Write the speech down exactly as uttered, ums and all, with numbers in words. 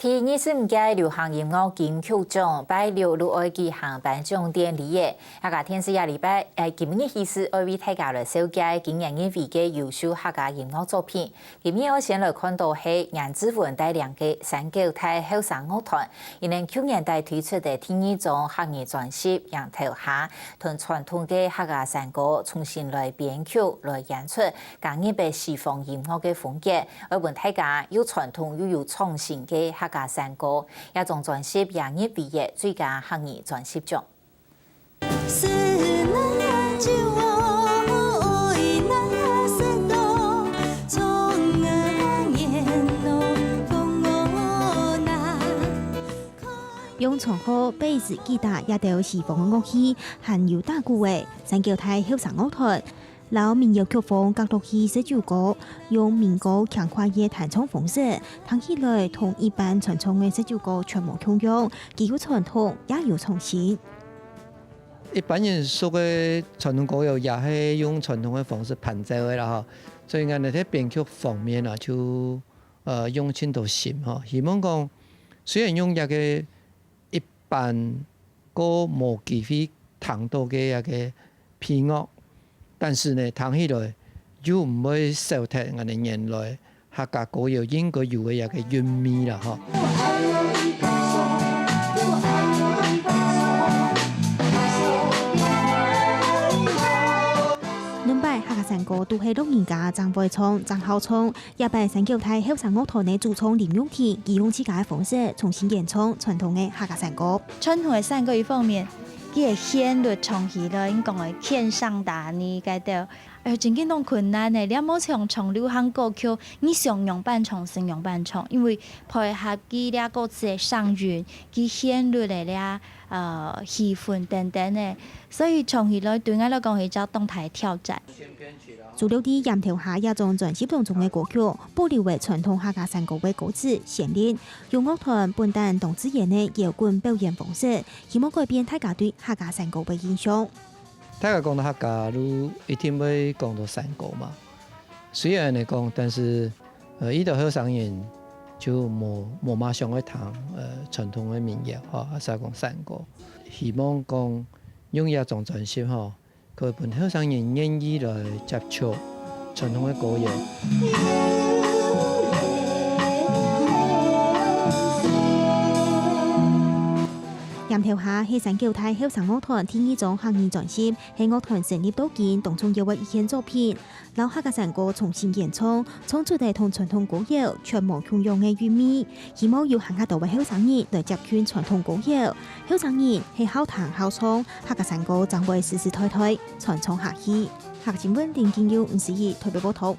第二十五屆流行音樂金曲獎拜六就愛舉行頒獎典禮了。客家電視這禮拜，呃，今日其實愛為大家來紹介今年入圍个優秀客家音樂作品。今日愛先來看到係顏志文帶領个山狗大後生樂團，佢等舊年底推出个第二張客語專輯《迎頭蝦》，同傳統个客家山歌重新來編曲、來演出，加入个西方音樂个風格，愛分大家又傳統又有創新个客家山歌。這張專輯也入圍了最佳客語專輯獎。 用長號、貝斯、吉他這兜西方个樂器，還有打鼓仔，山狗大後生樂團，摎民謠曲風合落去十九歌，用民歌輕快个彈唱方式，聽起來同一般傳唱个十九歌全無共樣，既有傳統，也有創新。一般人熟个傳統歌謠也係用傳統个方式伴奏个啦吼，所以𠊎等在編曲方面啊，就，呃，用盡多心吼。希望講，雖然用這个一般歌無機會聽到个這个配樂，但是呢，聽起來又毋會少忒𠊎等原來客家歌謠應該有个這个韻味啦吼。 兩擺客家山歌都係老人家正會唱、正好唱，這擺山狗大後生樂團个主唱林永廷，佢用自家个方式重新演唱傳統个客家山歌。傳統个山歌一方面，佢个旋律唱起來，應講个天上打你該兜，哎喲，真經當困難呢。這無像唱流行歌曲，你想仰般唱就仰般唱，因為配合佢這歌詞个聲韻，佢旋律个這，呃，氣氛等等呢，所以唱起來對𠊎來講係一隻當大个挑戰。 主要在《迎頭蝦》這張專輯當中个歌曲，保留了傳統客家山歌个歌詞、旋律，用樂團本旦當自然个搖滾表演方式，希望改變大家對客家山歌个印象。大家講到客家，就一定會講到山歌嘛。雖然恁樣講，但是，呃，有兜後生人就無，無麼想愛聽，呃，傳統个民謠吼，還係講山歌。希望講用這張專輯吼， 可以分後生人願意來接觸傳統个歌謠。《迎頭蝦》係山狗大後生樂團第二張客語專輯，係樂團成立到今當重要个一件作品。摎客家山歌重新演唱，唱出了同傳統歌謠全無共樣个韻味。 希望有還較多个後生人來接近傳統歌謠。後生人係好聽好唱，客家山歌正會世世代代傳唱下去。客家新聞林金佑、吳思怡台北報導。